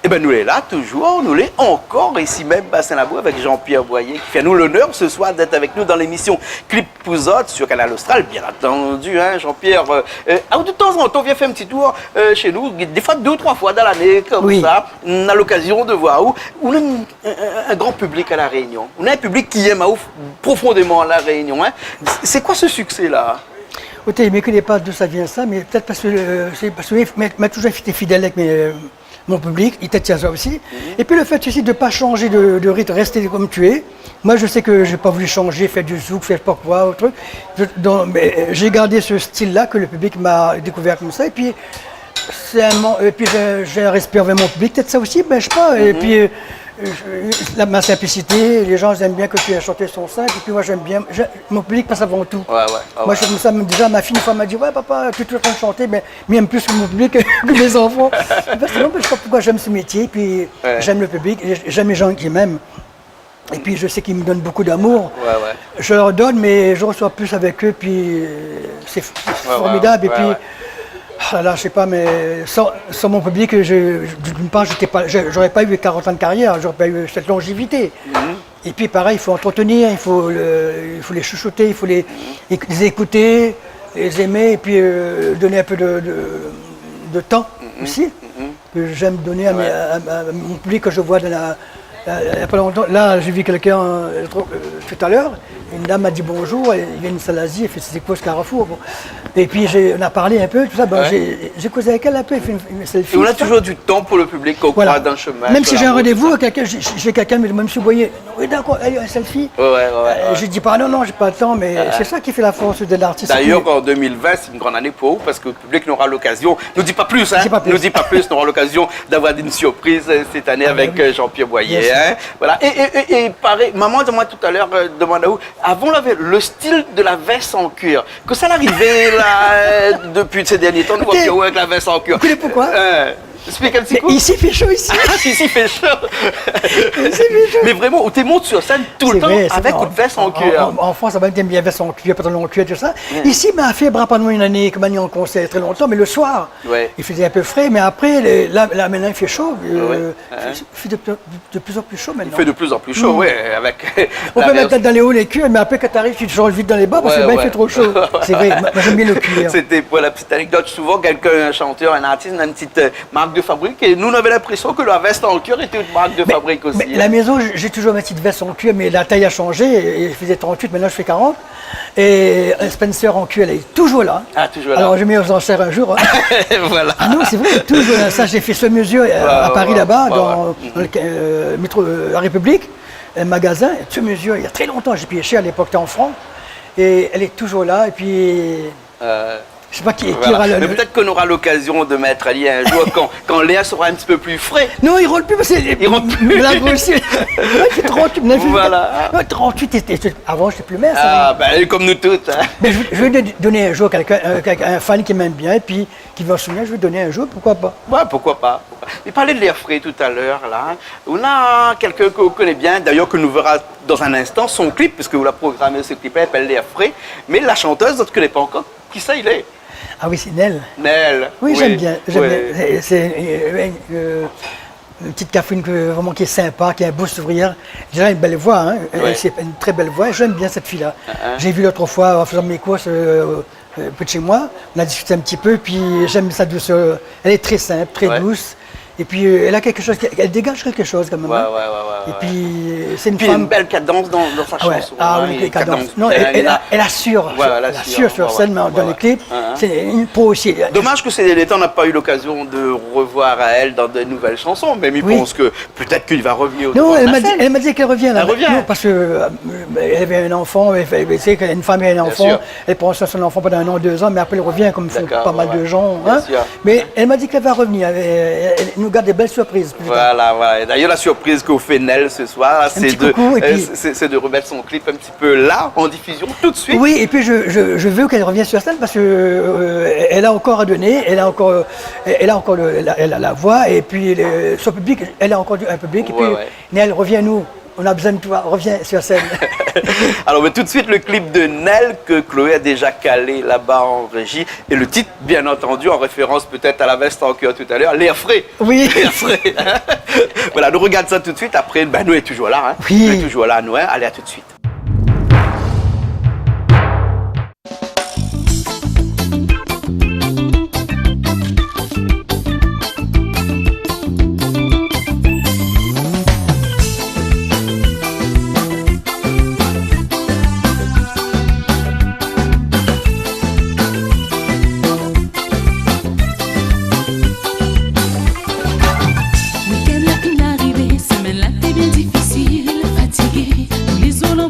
Ében, nou lé la toujour, nou lé ankor isi mèm, Bassin Labour, avèk Jean-Pierre Boyer, ki fé anou lonèr se soir d'èt avèk nou dan lémisyon Clip pou zot sur Kanal Austral, bien antandu, in, Jean-Pierre. Eu, eu, a, de tanzantan, ou vien fé in ti tour, eu, shé nou, défoi dé ou troi foi dan lané, konmsa, nou na lokazion de voir aou. Ou na in, in, in, in gran piblik a La Rényon. Ou na in piblik ki èm aou profondéman a La Rényon, in. Sé koi se siksé-la ? Oté, mi koné pa d'ou sa i vien sa, mé pétèt parske, eu, sé parske mi, mi la toujour été fidèl avèk mé, eu, mon piblik, i té tien sa osi. Mhm. Épi le fé osi de pa shanjé de, de ritm, rèsté konm ou lé. Moin, mi sé ke mi la pa voulu shanjé, fé du zouk, fé pa koi, out truk. Mi, donk, mé, eu, mi la gard se stil-la ke le piblik la dékouvèr konmsa. Épi, sé in mo-, épi mi, mi rèspèk mon piblik, pétèt sa osi, bin, mi sé pa. Mhm. Épi, eu, Eu, je, la, ma simplicité, les gens, ils aiment bien que tu aies chanté son cinq, et puis moi, j'aime bien, je, mon public passe avant tout. Ouais, ouais, ouais. Moi, je, ouais, comme ça, même déjà, ma fille, une fois, m'a dit, « Ouais, papa, tu es toujours en train de chanter, mais, mais il aime plus mon public que mes enfants. » Parce que non, mais je sais pas pourquoi j'aime ce métier, puis, ouais, j'aime le public, et j'aime les gens qui m'aiment. Et puis, je sais qu'ils me donnent beaucoup d'amour. Ouais, ouais. Je leur donne, mais je reçois plus avec eux, puis, euh, c'est f-, ouais, ouais, formidable. Ouais, et puis, ouais. Ah là, je sais pas, mais sans, sans mon public, je, je, d'une part, j'étais pas, je, j'aurais pas eu quarante ans de carrière, j'aurais pas eu cette longévité. Mhm. Et puis, pareil, il faut entretenir, il faut le, il faut les chouchouter, il faut les, mhm, éc-, les écouter, les aimer, et puis, euh, donner un peu de, de, de temps, mhm, aussi, mhm, que j'aime donner à mes, ouais, à, à, à mon public que je vois dans la, euh, il y a pas longtemps, là, j'ai vu quelqu'un, euh, l'autre, euh, tout à l'heure, une dame m'a dit bonjour, elle vient de Salazie, elle fait ses courses Carrefour, bon. Et puis, j'ai, on a parlé un peu, tout ça, ben, ouais, j'ai, j'ai causé avec elle un peu, elle fait une, une selfie, tout ça. Et on a toujours du temps pour le public qu'on croise dans le chemin, sur la route, tout ça. Voilà. Même si j'ai un rendez-vous avec quelqu'un, j'ai, j'ai quelqu'un me dit, « Monsieur Boyer, » « Oui, d'accord, allez, un selfie. » Ouais, ouais, ouais, ouais. Euh, je dis pas, « Non, non, j'ai pas le temps », mais c'est ça qui fait la force de l'artiste. D'ailleurs, en deux mille vingt, c'est une grande année pour vous parce que le public n'aura l'occasion, ne dis pas plus, hein, ne dis pas plus, n'aura l'occasion d'avoir une surprise, euh, cette année avec, euh, Jean-Pierre Boyer, hein. Ah ben oui. Bien sûr. Voilà. Et, et, et, et pareil, maman, dis-moi tout à l'heure, euh, demande à vous, avant, on avait le style de la veste en cuir. Kosa la arivé la, euh, depuis ces derniers temps, nou voi Pierrot avec la veste en cuir. Vous connaissez pourquoi ? Euh. Explik in ti kou. Mé isi i fé sho, isi. Ah, isi i fé sho. Isi i fé sho. Mé vréman, ou té mont sur sèn tout le tan avèk out vès an kuir. Sé vré, sé vré. An, an, an Frans, laba, i èm bien vès an kuir, pantalon an kuir, tout sa. Ouais. Isi, ma fé Bra pa Noir in ané, ke ma ni an konsèr trè lontan, mé le soir, i fézé in pé fré, mé apré, lé, la, la, mintnan, i fé sho, euh, i fé, i fé de, de, de plus en plus chaud maintenant. Il fait de plus en plus chaud, ouais, avec la version. On peut mettre dans les hauts les cuirs, mais après, quand t'arrives, tu te changes vite dans les bas parce que, ben, il fait trop chaud. Ouais, ouais. C'est vrai, moi, moi, j'aime bien le cuir. C'était pour la petite anecdote. Souvent, quelqu'un, un chanteur, un artiste, on a une petite, euh, marque de fabrique. Et nous, on avait l'impression que la veste en cuir était une marque de fabrique aussi, hein. Mais, mais la maison, j'ai, j'ai toujours ma petite veste en cuir, mais la taille a changé. Et je faisais trente-huit, maintenant je fais quarante. Et un Spencer en cuir, elle est toujours là. Ah, toujours là. Alors, je mets aux enchères un jour, hein. Voilà. Ah non, c'est vrai, toujours là. Ça, j'ai fait sur mesure, euh, à Paris, là-bas, dans, dans le, euh, métro, euh, La République, un magasin, sur mesure. Il y a très longtemps, j'ai payé cher à l'époque, c'était en francs. Et elle est toujours là. Et puis, euh, je sais pas qui, qui aura le, le... Voilà. Mais peut-être qu'on aura l'occasion de mettre ali un jour quand, quand l'air sera un petit peu plus frais. Non, i rant pi parske la grosi. Ouais, i fé trente-huit, mé... Voilà. Ouais, trente-huit, é, é, avan, j'étais plus mince, hein. Ah, ben, comme nous tous, hein. Mais je, je vais donner un jour à quelqu'un, euh, quelqu'un, un fan qui m'aime bien et puis qui veut un souvenir, je vais donner un jour, pourquoi pas. Ouais, pourquoi pas, pourquoi pas. Mé parl de l'air fré tout à l'heure, là, hein. On a quelqu'un qu'on connaît bien, d'ailleurs, que nous verra dans un instant, son clip, puisque vous la programmez, ce clip-là, il s'appelle L'air fré. Mais la chanteuse, on ne connaît pas encore. Kisa i lé ? Ah oui, c'est Nel. Nel, oui, oui, j'aime bien, j'aime bien. C'est, c'est, euh, euh, une petite cafrine que, vraiment, qui est sympa, qui a un beau sourire. Déjà, une belle voix, hein. Oui. Euh, c'est une très belle voix. J'aime bien cette fille-là. Hein, hein. J'ai vu l'autre fois, en faisant mes courses, euh, euh, près de chez moi, on a discuté un petit peu, puis j'aime sa douceur. Elle est très simple, très douce. Ouais. Et puis, euh, elle a quelque chose, elle dégage quelque chose quand même, hein. Ouais, ouais, ouais, ouais. Et puis, euh, c'est une femme. Puis une belle cadence dans, dans sa chanson, hein. Ah ouais, oui, les cadences. Non, elle, elle a, elle assure. Ouais, elle assure sur scène, mais dans les clips, c'est une pro aussi. Dommage que ces derniers temps, on n'a pas eu l'occasion de revoir à elle dans de nouvelles chansons, mais je pense que peut-être qu'il va revenir au devant de la scène. Non, elle m'a dit, elle m'a dit qu'elle revient, là. Elle revient. Non, parce que, euh, elle avait un enfant, elle fait, tu sais, quand une femme a un enfant, elle prend soin de son enfant pendant un an, deux ans, mais après elle revient, comme font pas mal de gens, hein. D'accord, ouais, ouais. Bien sûr. Mais elle m'a dit qu'elle va revenir. Elle, elle, elle nous garde des belles surprises, plus tard. Voilà, voilà. Et d'ailleurs, la surprise que vous faites Nel ce soir, c'est de, euh, c'est, c'est de remettre son clip un petit peu là, en diffusion, tout de suite. Oui, et puis je, je, je veux qu'elle revienne sur scène parce que, euh, elle a encore à donner, elle a encore, euh, elle a encore le, elle a, elle a la voix, et puis le, son public, elle a encore du, un public, et puis Nel, reviens-nous. On a besoin de toi, reviens sur scène. Alors, mais tout de suite, le clip de Nel que Chloé a déjà calé là-bas en régie. Et le titre, bien entendu, en référence peut-être à la veste en cuir tout à l'heure, L'air fré. Oui. L'air fré. Voilà, nou regard sa tout de suite. Après, ben, nou lé toujours là, hein. Oui. Nou lé toujours là, nou, hein. Allez, à tout de suite. Week-end la fine arivé, semèn la té bien difisil, fatigé, mé zolo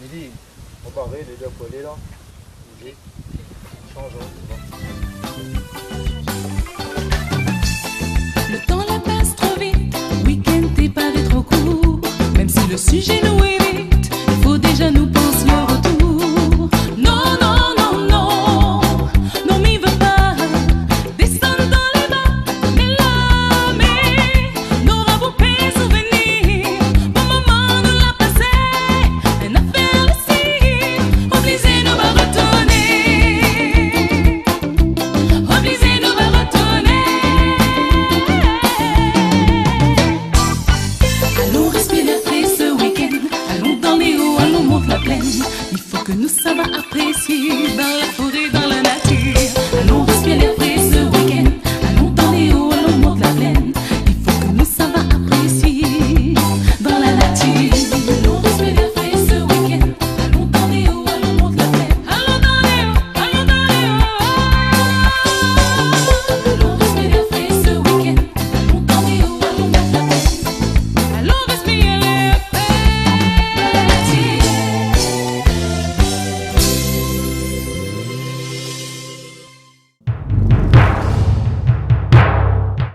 Midi, on va arrêter de coller là. Midi. Changeons. Le temps la passe trop vite, week-end t'es pas trop court. Même si le sujet nous évite, il faut déjà nous penser le retour. Non, non, non, non, non, mi vé pa. Désann dan lé ba, mé la mèr, nora bonpé souvenir. Bon moman nou la pasé, in afèr lésir. Oblizé nou va retourné. Oblizé nou va retourné. Alon respir lèr fré se week-end. Alon dan lé o, alon mont la plèn. I fo ke nou sava aprésié dan la foré, dan la natir. Alon respir lèr fré se week-end. Alon dan lé o, alon mont la plèn. I fo ke nou sava aprésié dan la natir. Alon respir lèr fré se week-end. Alon dan lé o, alon mont la plèn. Alon dan lé o, alon dan lé o. Alon respir lèr fré se week-end. Alon dan lé o, alon mont la plèn. Alon respir lèr fré.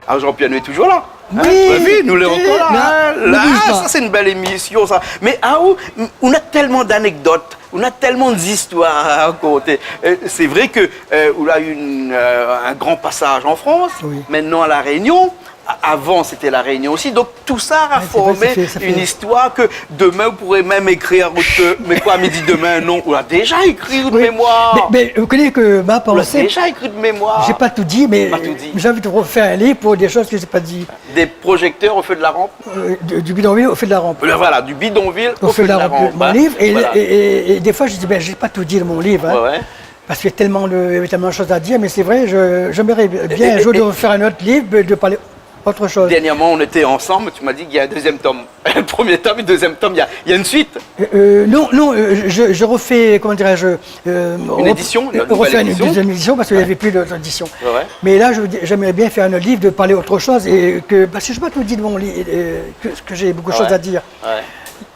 Ah, Jean-Pierre, nou lé toujour la. Hein ? Oui, oui, nou lé ankor la, hein. Sa sé in bèl émisyon sa. Mé, ah, ou, ou na tèlman d'anekdot, ou na tèlman zistoir a rakonté. Euh, sé vré ke, euh, ou la u in, euh, in gran pasaz an Frans, mintnan a La Rényon. A-, avan, sété La Rényon osi. Donk, tousa la formé in zistoir ke domin, ou pouré mèm ékrir, euh, mé koi, mi di domin, non, ou la déja ékri out mémoir. Mé, mé, ou koné ke ma pansé, ou la déja ékri out mémoir. J'ai pas tout dit, mais j'ai envie de refaire un livre pour des choses que j'ai pas dit. Des projecteurs au feu de la rampe. Euh, du, du bidonville au feu de la rampe. Voilà, du bidonville au feu de la rampe, hein. Voilà. Et, et, et, et des fois, je dis, ben, j'ai pas tout dit dans mon livre, hein. Ouais, ouais. Parce qu'il y a tellement de, il y avait tellement de choses à dire, mais c'est vrai, je, j'aimerais bien un jour de refaire un autre livre, de, de parler autre chose. Et, et, et, et dernièrement, on était ensemble, tu m'as dit qu'il y a un deuxième tome. Un premier tome, un deuxième tome, il y a, il y a une suite. Euh, euh, non, non, euh, je, je refais, comment dirais-je, euh, une édition, une nouvelle édition. Refais une deuxième édition parce qu'il y avait plus d'autres éditions. Ouais, ouais. Mais là, je veux dire, j'aimerais bien faire un autre livre, de parler autre chose, et que, parce que je n'ai pas tout dit de mon livre, euh, que, que j'ai beaucoup de choses à dire. Ouais, ouais.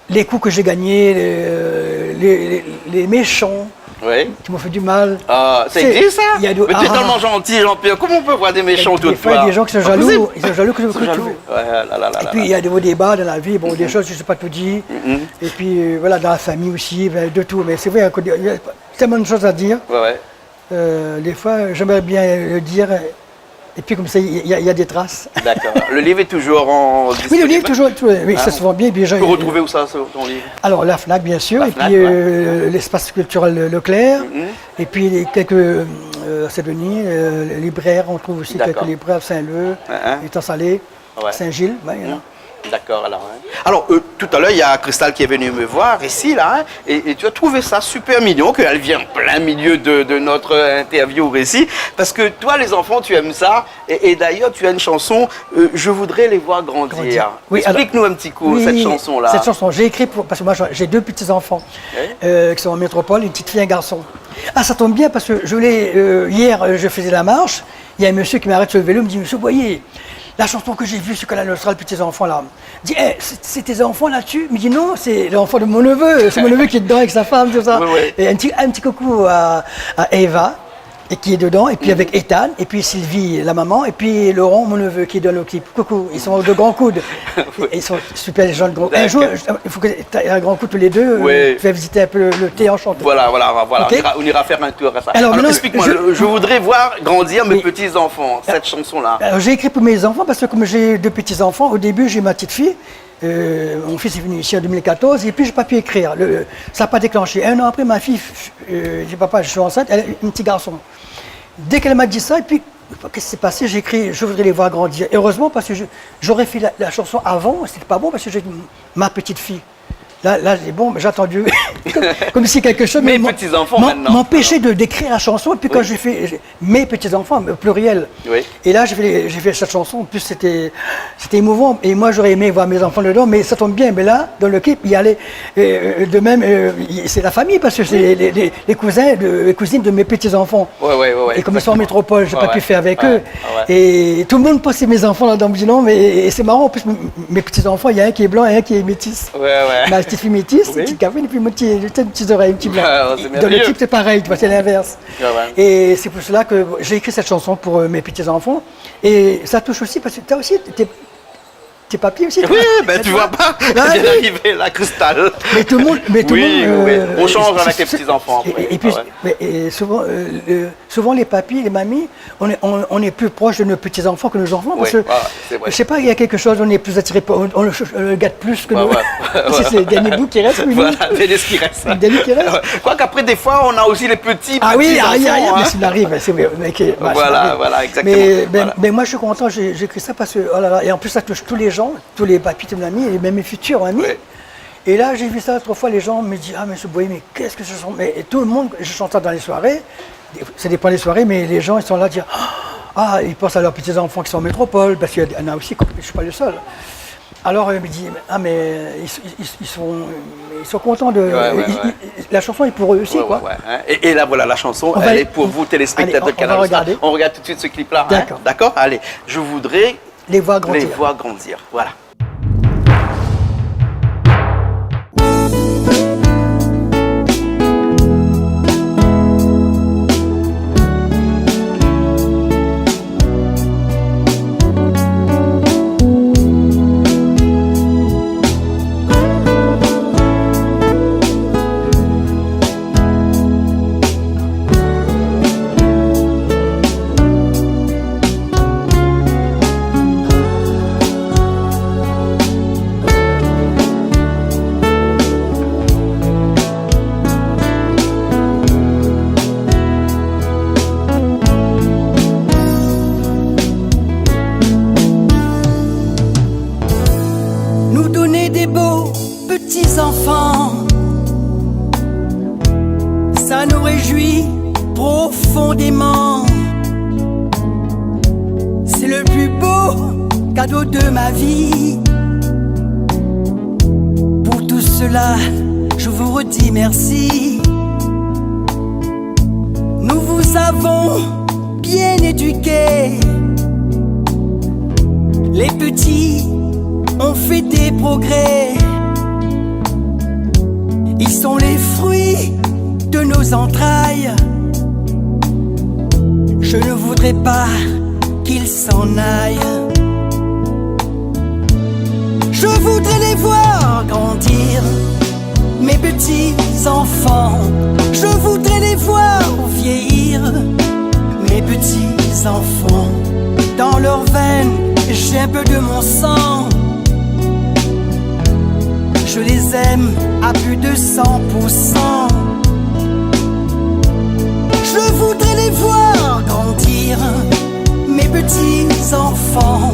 Les coups que j'ai gagnés, les, les, les, les méchants qui m'ont fait du mal. Ah, ça existe, ça ? Mé t'es tellement gentil, Jean-Pierre. Comment on peut voir des méchants autour de toi ? Il y a des gens qui sont jaloux, ils sont jaloux que je... Ils sont jaloux. Ouais, là, là, là, là. Et puis, il y a des hauts, des bas dans la vie, bon, des choses, je sais pas tout dire. Et puis, euh, voilà, dans la famille aussi, ben, de tout. Mais c'est vrai, il y a tellement de choses à dire. Ouais, ouais. Euh, des fois, j'aimerais bien le dire, et puis comme ça, il y a, il y a des traces. D'accord. Le livre est toujours en... Oui, le livre, toujours, toujours, oui, ça se vend bien, et puis... Hein ? On peut retrouver où ça, ce, ton livre ? Alors, la Fnac, bien sûr, et puis, euh, l'espace culturel Le-, Leclerc, et puis les quelques, euh, c'est venu, euh, les libraires, on trouve aussi quelques libraires, Saint-Leu, Étang-Salé. Ouais. Saint-Gilles, ouais, hein. D'accord, alors, hein. Alors, euh, tout à l'heure, il y a Cristal qui est venue me voir ici, là, hein, et, et tu as trouvé ça super mignon, qu'elle vient en plein milieu de, de notre, euh, interview ici, parce que toi, les enfants, tu aimes ça, et, et d'ailleurs, tu as une chanson, euh, Je voudrais les voir grandir. Grandir. Oui, alors, explique-nous un petit coup cette chanson-là. Oui, cette chanson, j'ai écrit pour, parce que moi, j'ai, j'ai deux petits-enfants, euh, qui sont en métropole, une petite fille et un garçon. Ah, ça tombe bien, parce que je voulais, euh, hier, euh, je faisais la marche, il y a un monsieur qui m'arrête sur le vélo, il me dit, « Monsieur Boyer, la chanson que j'ai vue sur Kanal Austral, puis tes enfants là. » Il dit, « Eh, c'est, c'est tes enfants là-dessus ? » Il me dit, « Non, c'est l'enfant de mon neveu. C'est mon neveu qui est dedans avec sa femme, tout ça. » Ouais, ouais. Et un petit, un petit coucou à, à Eva, et qui est dedans, et puis avec Ethan, et puis Sylvie, la maman, et puis Laurent, mon neveu, qui est dans le clip. Coucou, ils sont de Grand Coude. Ouais. Et ils sont super, les gens de Grand Coude. Un jour, il faut que t'ailles à Grand Coude tous les deux, euh, tu vas visiter un peu le, le thé enchanté. Voilà, voilà, voilà. Ok ? On ira, on ira faire un tour à ça. Alors, maintenant, explique-moi, je, le, Je voudrais voir grandir mes petits-enfants, cette chanson-là. Alors, j'ai écrit pour mes enfants parce que comme j'ai deux petits-enfants, au début, j'ai ma petite fille, euh, mon fils est venu ici en deux mille quatorze, et puis j'ai pas pu écrire. Le, ça a pas déclenché. Un an après, ma fille, euh, j'ai dit, « Papa, je suis enceinte », elle a eu un petit garçon. Dès qu'elle m'a dit ça, et puis, qu'est-ce qui s'est passé ? J'ai écrit, « Je voudrais les voir grandir ». Heureusement, parce que je, j'aurais fait la, la chanson avant, c'était pas bon, parce que j'ai ma petite fille. Là, là, j'ai dit, bon, j'ai attendu comme, comme si quelque chose m'empêchait de, d'écrire la chanson. Mes petits-enfants maintenant, alors. Et puis quand j'ai fait, j'ai, mes petits-enfants, au pluriel. Oui. Et là, j'ai fait, j'ai fait cette chanson. En plus, c'était, c'était émouvant. Et moi, j'aurais aimé voir mes enfants dedans, mais ça tombe bien. Mais là, dans le clip, il y a les, euh, de même, euh, il, c'est la famille, parce que c'est les, les, les cousins, de, les cousines de mes petits-enfants. Ouais, ouais, ouais, ouais, exactement. Et comme ils sont en métropole, j'ai pas pu faire avec eux. Ouais, ouais. Et tout le monde pense que c'est mes enfants là-dedans. Je dis non, mais, et c'est marrant, en plus, m-, mes petits-enfants, il y a un qui est blanc et un qui est métis. Ouais, ouais. Ma, petite fille métisse, oui, petite Caroline, et puis mon petit, le petit, petit oreille, un petit blanc. Ah, c'est merveilleux. Et dans le clip, c'est pareil, tu vois, c'est l'inverse. Ouais, ouais. Et c'est pour cela que j'ai écrit cette chanson pour, euh, mes petits-enfants. Et ça touche aussi, parce que toi aussi, t'es, t'es papy aussi, toi. Oui, ben, tu vois pas. Ouais, mais il vient d'arriver, là, Cristal. Mais tout le monde, mais tout le monde, oui, oui, oui. Euh, on change avec les petits-enfants, et, et puis, ah ouais, mais, et souvent, euh, le, souvent, les papys, les mamies, on est, on, on est plus proche de nos petits-enfants que nos enfants, parce que, ouais, ouais, c'est vrai, je sais pas, il y a quelque chose, on est plus attiré par, on, on le, on le gâte plus que nous. Ouais, ouais. Si, c'est le dernier bout qui reste, oui, voilà, le dernier qui reste. Le dernier qui reste. Quoique après, des fois, on a aussi les petits, ah oui, petits-enfants, ah, il y a, il y a, hein. Mais ça arrive, c'est vrai, mais que, bah, ça arrive. Voilà, voilà, exactement. Mais, mais, voilà, mais moi, je suis content, j'ai, j'ai écrit ça parce que, oh là là, et en plus, ça touche tous les gens, tous les papys, toutes les mamies, et même mes futurs mamies. Ouais. Et là, j'ai vu ça l'autre fois, les gens me disent : « Ah, monsieur Boyer, mais qu'est-ce que ce sont ? » Mais tout le monde, je chante ça dans les soirées, ça dépend des soirées, mais les gens, ils sont là à dire : « Ah », ils pensent à leurs petits-enfants qui sont en métropole, parce qu'il y en a aussi, je suis pas le seul. Alors, euh, ils me disent : « Ah, mais ils, ils, ils sont, ils sont contents de, ouais, ouais, ils, ouais, ils, la chanson est pour eux aussi, ouais, quoi. » Ouais, ouais, hein. Et, et là, voilà, la chanson, on va, elle est pour vous, téléspectateurs de Canal Austral. Allez, on, on va regarder. On regarde tout de suite ce clip-là, hein. D'accord. D'accord ? Allez, je voudrais les voir grandir. Les voir grandir, voilà. Nous donner des beaux petits-enfants, ça nous réjouit profondément. C'est le plus beau cadeau de ma vie. Pour tout cela, je vous redis merci. Nous vous avons bien éduqués. Les petits ont fait des progrès. Ils sont les fruits de nos entrailles. Je ne voudrais pas qu'ils s'en aillent. Je voudrais les voir grandir, mes petits-enfants. Je voudrais les voir vieillir, mes petits-enfants. Dans leurs veines, j'ai un peu de mon sang. Je les aime à plus de cent pour cent. Je voudrais les voir grandir, mes petits-enfants.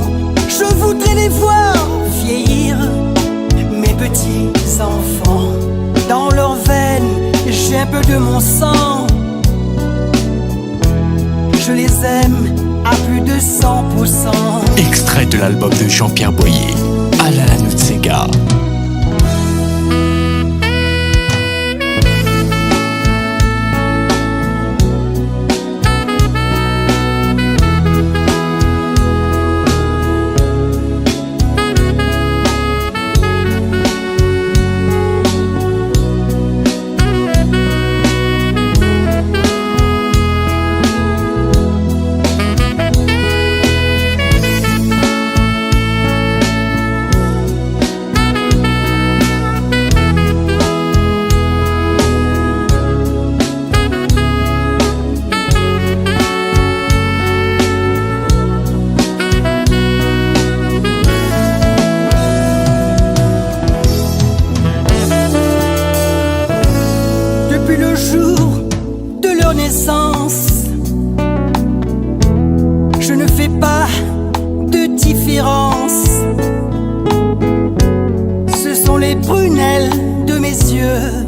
Je voudrais les voir vieillir, mes petits-enfants. Dans leurs veines, j'ai un peu de mon sang. Je les aime à plus de cent pour cent. Extrait de l'album de Jean-Pierre Boyer, Alala Nout Séga. Depuis le jour de leur naissance, je ne fais pas de différence. Ce sont les prunelles de mes yeux.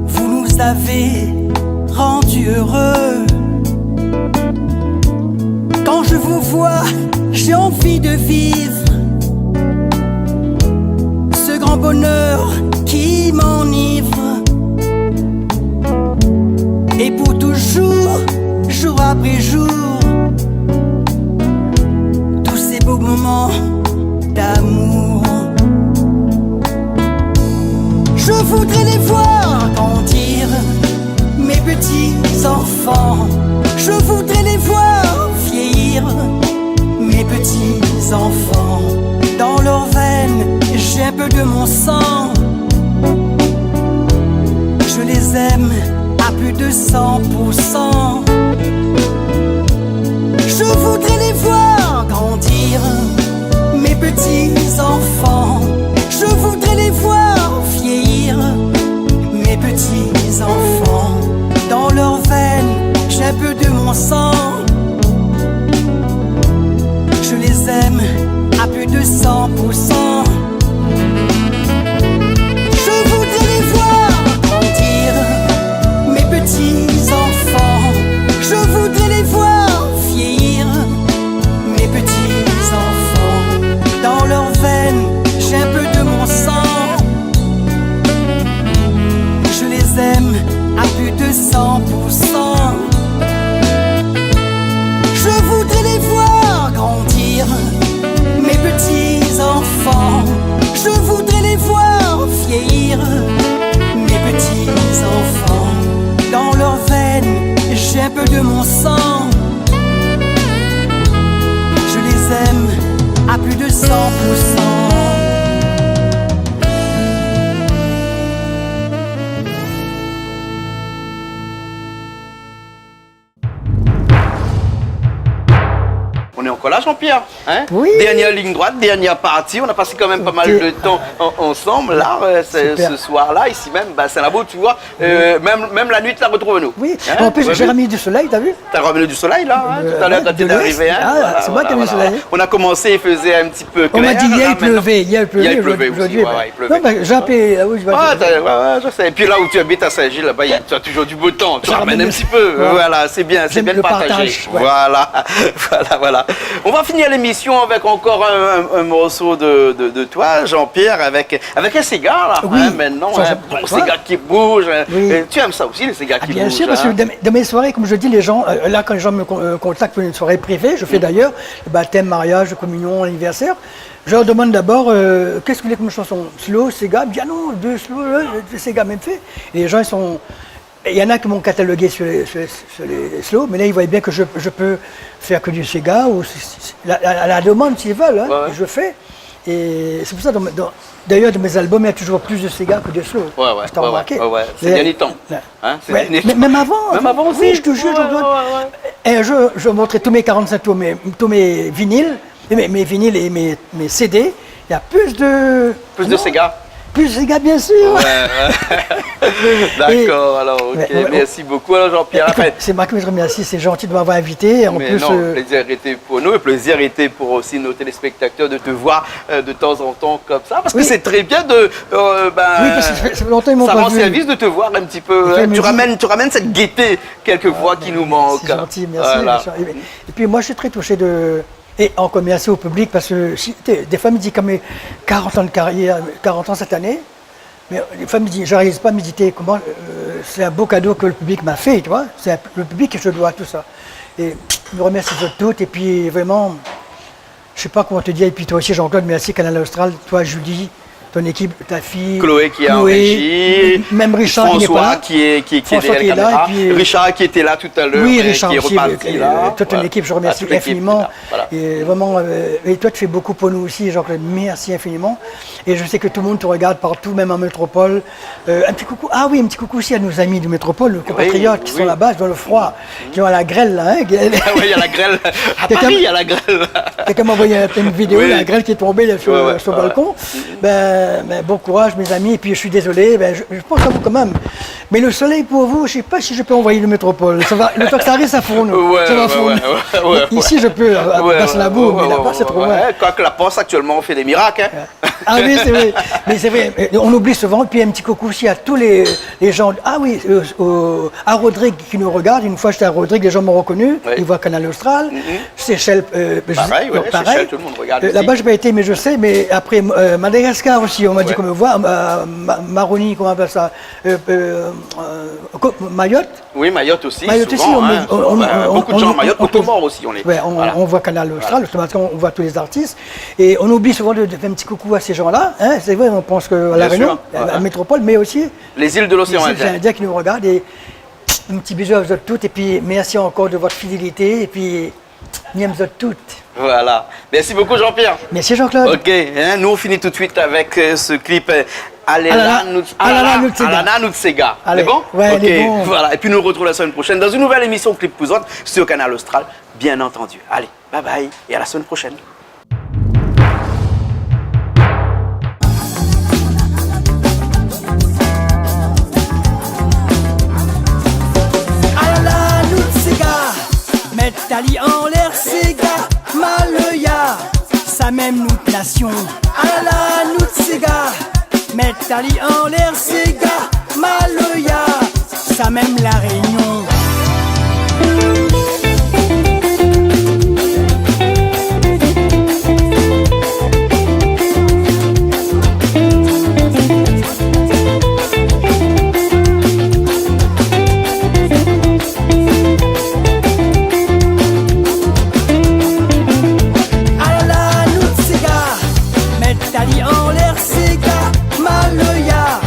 Vous nous avez rendus heureux. Quand je vous vois, j'ai envie de vivre ce grand bonheur qui m'enivre. Et pour toujours, jour après jour, tous ces beaux moments d'amour. Je les aime à plus de cent pour cent. Je voudrais les voir grandir, mes petits-enfants. Je voudrais les voir vieillir, mes petits-enfants. Dans leurs veines, j'ai un peu de mon sang. Je les aime à plus de cent pour cent. Je voudrais les voir grandir, mes petits-enfants. Je voudrais les voir vieillir, mes petits-enfants. Dans leurs veines, j'ai un peu de mon sang. Je les aime à plus de cent pour cent. Je voudrais les voir grandir, mes petits-enfants. Je voudrais les voir vieillir, mes petits-enfants. Dans leurs veines, j'ai un peu de mon sang. Je les aime à plus de cent pour cent. On est encore là, Jean-Pierre, hein ? Oui. Dernière ligne droite, dernière partie. On a passé quand même pas mal de temps en- ensemble, là, euh, ce, ce soir-là, ici même, Bassin Labou, tu vois. Euh, même, même la nuit, la retrouve nous. Oui. Hein ? En plus, j'ai ramené du soleil, t'as vu ? T'as ramené du soleil, là, hein, tout à l'heure, quand t'es arrivé, hein ? Ah, c'est moi qui ai mis le soleil. On a commencé, il faisait un petit peu clair. On m'a dit, hier, il pleuvait. Hier, il pleuvait. Hier, il pleuvait aujourd'hui, aujourd'hui, ouais, il pleuvait. Non, mais j'ai appelé, ah oui, je vois. Ah, t'as- ouais, ouais, je sais. Et puis là où tu habites à Saint-Gilles, là-bas, il y a- tu as toujours du beau temps. Tu ramènes un petit peu. Voilà, c'est bien, c'est bien de partager. J'aime le partage, ouais. Voilà, voilà, voilà. On va finir l'émission avec encore un, un- un morceau de, de- de toi, Jean-Pierre, avec, avec un séga, là, hein, maintenant, hein, bon séga qui bouge, hein. Oui. Et tu aimes ça aussi, les ségas qui bougent, hein ? Ah, bien sûr, parce que dans, dans mes soirées, comme je dis, les gens, euh, là, quand les gens me con- euh, contactent pour une soirée privée, je fais d'ailleurs le baptême, mariage, communion, anniversaire, je leur demande d'abord, euh, qu'est-ce que vous voulez comme chanson ? Slow, séga ? Ils me disent, ah non, deux slow, euh, deux séga, même fait. Et les gens, ils sont, il y en a qui m'ont catalogué sur les, sur les- sur les slow, mais là, ils voient bien que je, je peux faire que du séga, ou si- si- si- la, la- la demande, s'ils veulent, hein, je fais. Et c'est pour ça, dans- dans- d'ailleurs, dans mes albums, il y a toujours plus de séga que de slow. Ouais, ouais, ouais, ouais, ouais. Ces derniers temps. Hein, ces derniers temps. Mais même avant, même avant aussi. Oui, je te jure, je dois- Et je, je montrais tous mes quarante-cinq tours, mes, tous mes vinyles, et mes, mes vinyles et mes, mes C D, il y a plus de... Plus de séga. Plus de séga, bien sûr. Ouais, ouais. D'accord, alors, ok, merci beaucoup, alors, Jean-Pierre. Écoute, c'est moi qui vous remercie, c'est gentil de m'avoir invité. En plus, non, euh, le plaisir était pour nous, le plaisir était pour aussi nos téléspectateurs de te voir, euh, de temps en temps comme ça, parce que c'est très bien de, euh, ben, ça rend service de te voir un petit peu, hein. Oui, parce que ça fait, ça fait longtemps qu'ils m'ont pas vu. Tu ramènes, tu ramènes cette gaieté quelquefois qui nous manque. Ah, mais c'est gentil, merci. Voilà. Et, et puis moi, je suis très touché de, et encore merci au public, parce que si, t'es- des fois, je me dis, comme mes quarante ans de carrière, quarante ans cette année, mais des fois, je me dis, je réalise pas, je me dis, t'es, comment, euh, c'est un beau cadeau que le public m'a fait, tu vois. C'est un- le public que je dois tout ça. Et je remercie toutes, et puis vraiment, je sais pas comment te dire, et puis toi aussi, Jean-Claude, merci, Kanal Austral, toi, Julie, ton équipe, ta fille, Chloé qui est en régie, même Richard qui n'est pas là. François qui est, qui, qui est derrière les caméras. Richard qui était là tout à l'heure, oui, et Richard qui est aussi, reparti, euh, là. Toute ton équipe, je remercie infiniment. Voilà. Et vraiment, euh, et toi, tu fais beaucoup pour nous aussi, Jean-Claude, merci infiniment. Et je sais que tout le monde te regarde partout, même en métropole. Euh, un petit coucou, ah oui, un petit coucou aussi à nos amis de métropole, nos compatriotes qui sont là-bas, dans le froid, qui ont la grêle, là, hein. Ah ouais, il y a la grêle. À Paris, il y a la grêle. Quelqu'un m'a envoyé une vidéo, la grêle qui est tombée là, sur, sur le balcon. Ben, ben, bon courage, mes amis. Et puis, je suis désolé, ben, je, je pense à vous quand même. Mais le soleil pour vous, je sais pas si je peux envoyer de métropole. Ça va, le temps que ça arrive, ça fond. Ouais, ça va fondre. Ici, je peux, à, à Bassin Labou, mais là-bas, c'est trop loin. Quoique la Poste, actuellement, on fait des miracles, hein. Ah oui, c'est vrai. Mais c'est vrai, euh, on oublie souvent. Puis un petit coucou aussi à tous les, les gens. Ah oui, euh, au- à Rodrigue qui nous regarde. Une fois, j'étais à Rodrigue, les gens m'ont reconnu. Oui. Ils voient Kanal Austral. Seychelles, euh, je- pareil, ouais, pareil. Seychelles, tout le monde regarde ici. Euh, là-bas, j'ai pas été, mais je sais. Mais après, euh, Madagascar aussi, on m'a dit qu'on me voit. Euh, Ma- Maroni, comment on appelle ça ? Euh, euh, euh, co- Mayotte. Oui, Mayotte aussi, souvent, hein, on- beaucoup de gens à Mayotte, aux Comores aussi, on les, ouais, on, on voit Kanal Austral, automatiquement, on voit tous les artistes. Et on oublie souvent de, de faire un petit coucou à ces gens-là, hein, c'est vrai, on pense que à La Réunion, à la métropole, mais aussi les îles de l'océan Indien qui nous regardent. Et un petit bisou à vous toutes, et puis merci encore de votre fidélité, et puis Mi èm zot tout. Voilà. Merci beaucoup, Jean-Pierre. Merci, Jean-Claude. Ok, hein, nous, on finit tout de suite avec, euh, ce clip, euh, Alala, Alala, nou, Alala, Alala, nou séga. Alala, nou séga. Alé. Lé bon ? Ouais, ok, lé bon. Voilà. Et puis, nous retrouvons la semaine prochaine dans une nouvelle émission Clip pou zot sur Kanal Austral, bien entendu. Allez, bye bye et à la semaine prochaine. Alala, nou séga. Mèt ali anlèr, séga, maloya, sa mèm nout nasion. Alala, nou séga. Mèt ali anlèr, séga, maloya, sa mèm La Rényon. Alala, nou séga. Mèt ali anlèr, séga, maloya,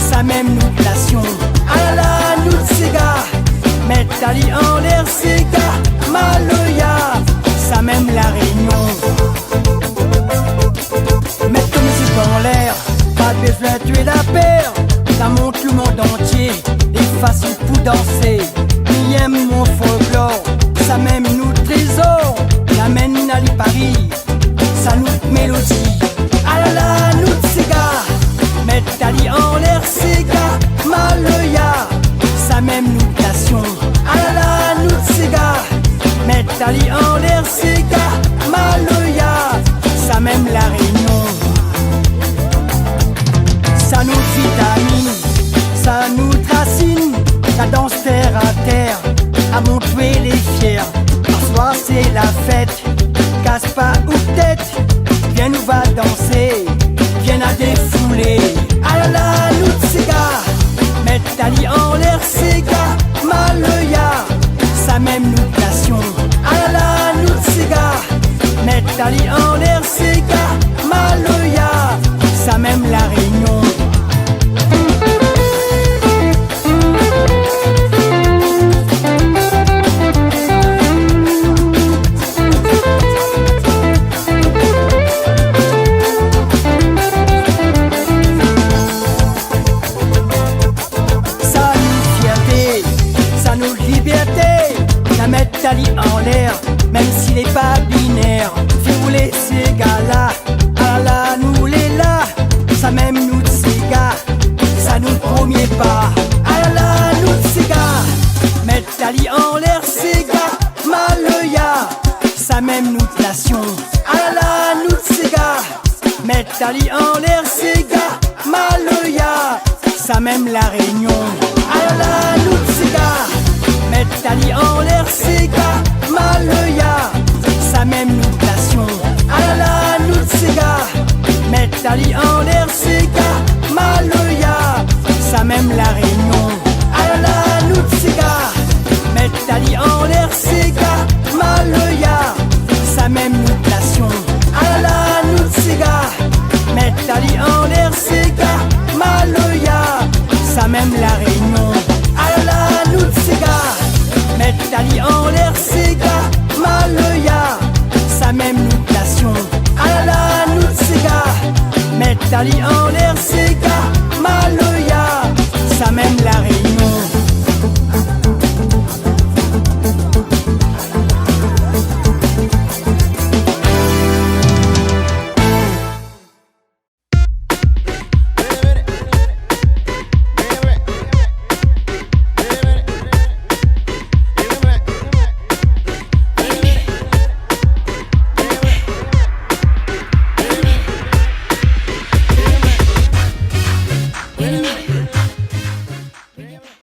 sa mèm nout nasion. Alala, nou séga. Mèt ali anlèr, séga, maloya, sa mèm La Rényon. Mèt ton mizik anlèr, pa bezoin tué la pèr. La mont lo mond antié, lé fasil pou dansé. Mi èm mon folklor, sa mèm nout trézor. Amenn ali Pari, sa nout mélodi. Alala, nou séga. Mèt ali anlèr, séga, maloya, sa mèm nout nasion. Alala, nou séga. Mèt ali anlèr, séga, maloya, sa mèm La Rényon. Sa nout vitamine, sa nout rasine, la dans tèr a tèr, amont lé fièr. Aswar sé la fèt, kas pa out tèt, vien nou va dansé, vien a défoulé. Alala, nou séga. Mèt ali anlèr, séga, maloya, sa mèm nout nasion. Alala, nou séga. Mèt ali anlèr, séga, maloya, sa mèm La Rényon. Sa nout fièrté, sa nout libèrté, la mèt ali anlèr, mèm si lé pa binèr. Fé roulé séga la, alala nou lé la, sa mèm nout séga, sa nout promié pa. Alala, nou séga. Mèt ali anlèr, séga, maloya, sa mèm nout nasion. Alala, nou séga. Mèt ali anlèr, séga, maloya, sa mèm La Rényon. Alala, nou séga. Mèt ali anlèr, séga, maloya, sa mèm nout nasion. Alala, nou séga. Mèt ali anlèr, séga, maloya, sa mèm La Rényon. Alala, nou séga. Mèt ali anlèr, séga, maloya, sa mèm nout nasion. Alala, nou séga. Mèt ali anlèr, séga, maloya, sa mèm La Rényon. Alala, nou séga. Mèt ali anlèr, séga, maloya, sa mèm nout nasion. Alala, nou séga. Mèt ali anlèr, séga,